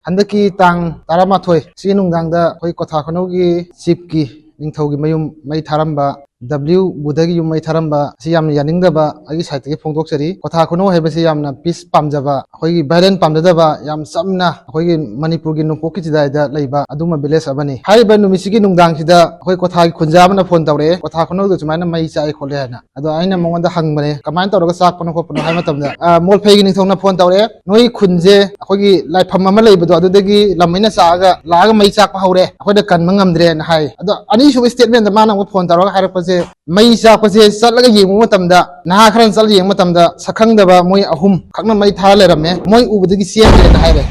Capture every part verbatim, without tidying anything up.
ꯍꯟꯗꯛꯀꯤ ꯇꯥꯡ ꯇꯔꯥꯃꯥꯊꯣꯏ ꯁꯤ ꯅꯨꯡꯗꯥꯡꯗ ꯑꯩꯈꯣꯏ ꯀ꯭ꯋꯥꯊꯥ ꯈꯨꯅꯧꯒꯤ ꯆꯤꯞꯀꯤ ꯅꯤꯡꯊꯧꯒꯤ ꯃꯌꯨꯝ ꯃꯩ ꯊꯥꯔꯝꯕ, ꯗꯕ꯭ꯂꯤꯎ ꯕꯨꯙꯒꯤ ꯌꯨꯝ ꯃꯩ ꯊꯥꯔꯝꯕ ꯑꯁꯤ ꯌꯥꯝꯅ ꯌꯥꯅꯤꯡꯗꯕ ꯑꯩꯒꯤ ꯁꯥꯏꯠꯇꯒꯤ ꯐꯣꯡꯗꯣꯛꯆꯔꯤ꯫ ꯀ꯭ꯋꯥꯊꯥ ꯈꯨꯅꯧ ꯍꯥꯏꯕꯁꯤ ꯌꯥꯝꯅ ꯄꯤꯁ ꯄꯥꯝꯖꯕ, ꯑꯩꯈꯣꯏꯒꯤ ꯚꯥꯏꯂꯦꯟ ꯄꯥꯝꯖꯗꯕ, ꯌꯥꯝ ꯆꯝꯅ ꯑꯩꯈꯣꯏꯒꯤ ꯃꯅꯤꯄꯨꯔꯒꯤ ꯅꯣꯡꯄꯣꯛꯀꯤ ꯆꯤꯗꯥꯏꯗ ꯂꯩꯕ ꯑꯗꯨꯝꯕ ꯚꯤꯂꯦꯖ ꯑꯃꯅꯤ꯫ ꯍꯥꯏꯔꯤꯕ ꯅꯨꯃꯤꯠꯁꯤꯒꯤ ꯅꯨꯡꯗꯥꯡꯁꯤꯗ ꯑꯩꯈꯣꯏ ꯀ꯭ꯋꯥꯊꯥꯒꯤ ꯈꯨꯟꯖꯥ ꯑꯃꯅ ꯐꯣꯟ ꯇꯧꯔꯛꯑꯦ, "ꯀ꯭ꯋꯥꯊꯥ ꯈꯨꯅꯧꯗ ꯁꯨꯃꯥꯏꯅ ꯃꯩ ꯆꯥꯛꯑꯦ ꯈꯣꯠꯂꯦ" ꯍꯥꯏꯅ꯫ ꯑꯗꯣ ꯑꯩꯅ ꯃꯉꯣꯟꯗ ꯍꯪꯕꯅꯦ, "ꯀꯃꯥꯏꯅ ꯇꯧꯔꯒ ꯆꯥꯛꯄꯅꯣ ꯈꯣꯠꯄꯅꯣ?" ꯍꯥꯏ ꯃꯇꯝꯗ, ꯑ, ꯃꯣꯜꯐꯩꯒꯤ ꯅꯤꯡꯊꯧꯅ ꯐꯣꯟ ꯇꯧꯔꯛꯑꯦ, "ꯅꯣꯏ ꯈꯨꯟꯁꯦ ꯑꯩꯈꯣꯏꯒꯤ ꯂꯥꯏꯐꯝ ꯑꯃ ꯂꯩꯕꯗꯣ ꯑꯗꯨꯗꯒꯤ ꯂꯝꯃꯩꯅ ꯆꯥꯛꯑꯒ ꯂꯥꯛꯑꯒ ꯃꯩ ꯆꯥꯛꯄ ꯍꯧꯔꯦ, ꯑꯩꯈꯣꯏꯅ ꯀꯟꯕ ꯉꯝꯗ꯭ꯔꯦꯅ" ꯍꯥꯏ꯫ ꯑꯗꯣ ꯑꯅꯤꯁꯨꯕ ꯁ꯭ꯇꯦꯠꯃꯦꯟꯗ ꯃꯥꯅ ꯑꯃꯨꯛ ꯐꯣꯟ ꯇꯧꯔꯒ ꯍꯥꯏꯔꯛꯄꯁꯦ, ꯃꯩ ꯆꯥꯛꯄꯁꯦ ꯆꯠꯂꯒ ꯌꯦꯡꯕ ꯃꯇꯝꯗ, ꯅꯍꯥ ꯈꯔꯅ ꯆꯠꯂ ꯌꯦꯡꯕ ꯃꯇꯝꯗ ꯁꯛꯈꯪꯗꯕ ꯃꯣꯏ ꯑꯍꯨꯝ ꯈꯛꯅ ꯃꯩ ꯊꯥꯔ ꯂꯩꯔꯝꯃꯦ, ꯃꯣꯏ ꯎꯕꯗꯒꯤ ꯆꯦꯟꯈ꯭ꯔꯦꯅ ꯍꯥꯏꯔꯦ꯫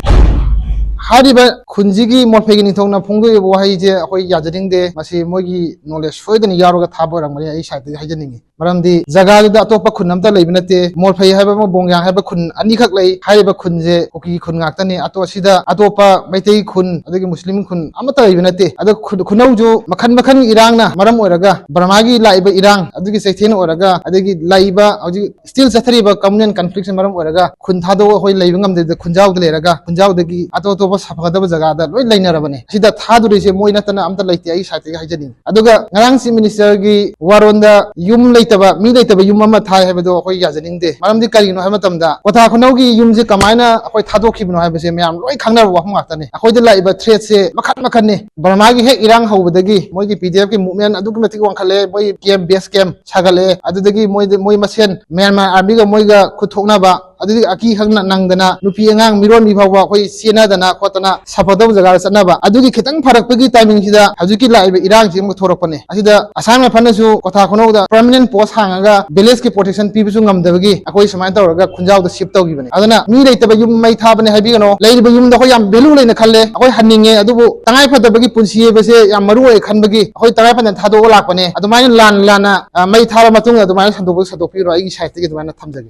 ꯍꯥꯏꯔꯤꯕ ꯈꯨꯟꯁꯤꯒꯤ ꯃꯣꯜꯐꯩꯒꯤ ꯅꯤꯡꯊꯧꯅ ꯐꯣꯡꯗꯣꯛꯏꯕ ꯋꯥꯍꯩꯁꯦ ꯑꯩꯈꯣꯏ ꯌꯥꯖꯅꯤꯡꯗꯦ, ꯃꯁꯤ ꯃꯣꯏꯒꯤ ꯅꯣꯂꯦꯖ ꯁꯣꯏꯗꯅ ꯌꯥꯎꯔꯒ ꯊꯥꯕ ꯑꯣꯏꯔꯝꯒꯅꯤ, ꯑꯩ ꯁꯥꯏꯠꯇꯒꯤ ꯍꯥꯏꯖꯅꯤꯡꯉꯤ꯫ ꯃꯔꯝꯗꯤ ꯖꯒꯥꯗꯨꯗ ꯑꯇꯣꯞꯄ ꯈꯨꯟ ꯑꯝꯇ ꯂꯩꯕ ꯅꯠꯇꯦ, ꯃꯣꯜꯐꯩ ꯍꯥꯏꯕ ꯑꯃ, ꯕꯣꯡꯌꯥꯡ ꯍꯥꯏꯕ ꯈꯨꯟ ꯑꯅꯤꯈꯛ ꯂꯩ꯫ ꯍꯥꯏꯔꯤꯕ ꯈꯨꯟꯁꯦ ꯀꯨꯀꯤ ꯈꯨꯟ ꯉꯥꯛꯇꯅꯤ꯫ ꯑꯇꯣ-, ꯑꯁꯤꯗ ꯑꯇꯣꯞꯄ ꯃꯩꯇꯩ ꯈꯨꯟ ꯑꯗꯒꯤ ꯃꯨꯁꯂꯤꯝ ꯈꯨꯟ ꯑꯃꯠꯇ ꯂꯩꯕ ꯅꯠꯇꯦ꯫ ꯑꯗꯣ ꯈꯨ-, ꯈꯨꯅꯧꯁꯨ ꯃꯈꯜ ꯃꯈꯜꯒꯤ ꯏꯔꯥꯡꯅ ꯃꯔꯝ ꯑꯣꯏꯔꯒ, ꯕꯔꯃꯥꯒꯤ ꯂꯥꯛꯏꯕ ꯏꯔꯥꯡ ꯑꯗꯨꯒꯤ ꯆꯩꯊꯦꯡꯅ ꯑꯣꯏꯔꯒ, ꯑꯗꯒꯤ ꯂꯥꯛꯏꯕ ꯍꯧꯖꯤꯛ ꯁ꯭ꯇꯤꯜ ꯆꯠꯊꯔꯤꯕ ꯀꯝꯃꯨꯅꯦꯜ ꯀꯟꯐ꯭ꯂꯤꯛꯁꯤꯅ ꯃꯔꯝ ꯑꯣꯏꯔꯒ ꯈꯨꯟ ꯊꯥꯗꯣꯛꯑ ꯑꯩꯈꯣꯏ ꯂꯩꯕ ꯉꯝꯗꯦ꯫ ꯈꯨꯟꯖꯥꯎꯗ ꯂꯩꯔꯒ ꯈꯨꯟꯖꯥꯎꯗꯒꯤ ꯑꯇꯣꯞ ꯑꯇꯣꯞꯄ ꯁꯥꯐꯒꯗꯕ ꯖꯒꯥꯗ ꯂꯣꯏ ꯂꯩꯅꯔꯕꯅꯦ꯫ ꯁꯤꯗ ꯊꯥꯗꯣꯔꯤꯁꯦ ꯃꯣꯏ ꯅꯠꯇꯅ ꯑꯝꯇ ꯂꯩꯇꯦ, ꯑꯩꯒꯤ ꯁꯥꯏꯠꯇꯒꯤ ꯍꯥꯏꯖꯅꯤꯡꯉꯤ꯫ ꯑꯗꯨꯒ ꯉꯔꯥꯡ ꯆꯤꯐ ꯃꯤꯅꯤꯁꯇꯔꯒꯤ ꯋꯥꯔꯣꯟꯗ ꯌꯨꯝ ꯂꯩꯇꯕ, ꯃꯤ ꯂꯩꯇꯕ ꯌꯨꯝ ꯑꯃ ꯊꯥꯏ ꯍꯥꯏꯕꯗꯣ ꯑꯩꯈꯣꯏ ꯌꯥꯖꯅꯤꯡꯗꯦ꯫ ꯃꯔꯝꯗꯤ ꯀꯔꯤꯒꯤꯅꯣ ꯍꯥꯏꯕ ꯃꯇꯝꯗ, ꯀ꯭ꯋꯥꯊꯥ ꯈꯨꯅꯧꯒꯤ ꯌꯨꯝꯁꯦ ꯀꯃꯥꯏꯅ ꯑꯩꯈꯣꯏ ꯊꯥꯗꯣꯛꯈꯤꯕꯅꯣ ꯍꯥꯏꯕꯁꯦ ꯃꯌꯥꯝ ꯂꯣꯏ ꯈꯪꯅꯔꯕ ꯋꯥꯐꯝ ꯉꯥꯛꯇꯅꯤ꯫ ꯑꯩꯈꯣꯏꯗ ꯂꯥꯛꯏꯕ ꯊ꯭ꯔꯦꯠꯁꯦ ꯃꯈꯟ ꯃꯈꯟꯅꯤ꯫ ꯕꯔꯃꯥꯒꯤ ꯍꯦꯛ ꯏꯔꯥꯡ ꯍꯧꯕꯗꯒꯤ ꯃꯣꯏꯒꯤ ꯄꯤ ꯗꯤ ꯑꯦꯐꯀꯤ ꯃꯨꯚꯃꯦꯟ ꯑꯗꯨꯛꯀꯤ ꯃꯇꯤꯛ ꯋꯥꯡꯈꯠꯂꯦ, ꯃꯣꯏ ꯀꯦꯝ, ꯕꯦꯁ ꯀꯦꯝ ꯁꯥꯒꯠꯂꯛꯑꯦ, ꯑꯗꯨꯗꯒꯤ ꯃꯣꯏꯗ, ꯃꯣꯏ ꯃꯁꯦꯟ ꯃ꯭ꯌꯥꯟꯃꯥꯔ ꯑꯥꯔꯃꯤꯒ ꯃꯣꯏꯒ ꯈꯨꯠ ꯊꯣꯛꯅꯕ, ꯑꯗꯨꯗꯒꯤ ꯑꯀꯤ ꯑꯈꯪ ꯅꯪꯗꯅ ꯅꯨꯄꯤ ꯑꯉꯥꯡ ꯃꯤꯔꯣꯟꯕꯤ ꯐꯥꯎꯕ ꯑꯩꯈꯣꯏ ꯆꯦꯟꯅꯗꯅ ꯈꯣꯠꯇꯅ ꯁꯥꯐꯗꯕ ꯖꯒꯥꯗ ꯆꯠꯅꯕ, ꯑꯗꯨꯒꯤ ꯈꯤꯇꯪ ꯐꯔꯛꯄꯒꯤ ꯇꯥꯏꯃꯤꯡꯁꯤꯗ ꯍꯧꯖꯤꯛꯀꯤ ꯂꯥꯛꯏꯕ ꯏꯔꯥꯡꯁꯤ ꯑꯃꯨꯛ ꯊꯣꯔꯛꯄꯅꯦ꯫ ꯑꯁꯤꯗ ꯑꯁꯥꯝ ꯔꯥꯏꯐꯜꯅꯁꯨ ꯀ꯭ꯋꯥꯊꯥ ꯈꯨꯅꯧꯗ ꯄꯔꯃꯅꯦꯟ ꯄꯣꯁ ꯍꯥꯡꯉꯒ ꯚꯤꯂꯦꯖꯀꯤ ꯄ꯭ꯔꯣꯇꯦꯛꯁꯟ ꯄꯤꯕꯁꯨ ꯉꯝꯗꯕꯒꯤ ꯑꯩꯈꯣꯏ ꯁꯨꯃꯥꯏꯅ ꯇꯧꯔꯒ ꯈꯨꯟꯖꯥꯎꯗ ꯁꯤꯞ ꯇꯧꯈꯤꯕꯅꯦ꯫ ꯑꯗꯨꯅ ꯃꯤ ꯂꯩꯇꯕ ꯌꯨꯝ ꯃꯩ ꯊꯥꯕꯅꯦ ꯍꯥꯏꯕꯤꯒꯅꯣ, ꯂꯩꯔꯤꯕ ꯌꯨꯝꯗ ꯑꯩꯈꯣꯏ ꯌꯥꯝ ꯚꯦꯂꯨ ꯂꯩꯅ ꯈꯜꯂꯦ, ꯑꯩꯈꯣꯏ ꯍꯟꯅꯤꯡꯉꯦ, ꯑꯗꯨꯕꯨ ꯇꯉꯥꯏ ꯐꯗꯕꯒꯤ ꯄꯨꯟꯁꯤ ꯍꯥꯏꯕꯁꯦ ꯌꯥꯝ ꯃꯔꯨ ꯑꯣꯏ ꯈꯟꯕꯒꯤ ꯑꯩꯈꯣꯏ ꯇꯉꯥꯏ ꯐꯗꯅ ꯊꯥꯗꯣꯛꯑ ꯂꯥꯛꯄꯅꯦ꯫ ꯑꯗꯨꯃꯥꯏꯅ ꯂꯥꯟ ꯂꯥꯟꯅ, ꯑ, ꯃꯩ ꯊꯥꯔ ꯃꯇꯨꯡꯗ ꯑꯗꯨꯃꯥꯏꯅ ꯁꯟꯗꯣꯛꯄ ꯁꯟꯗꯣꯛꯄꯤꯔꯣ, ꯑꯩꯒꯤ ꯁꯥꯏꯠꯇꯒꯤ ꯑꯗꯨꯃꯥꯏꯅ ꯊꯝꯖꯒꯦ꯫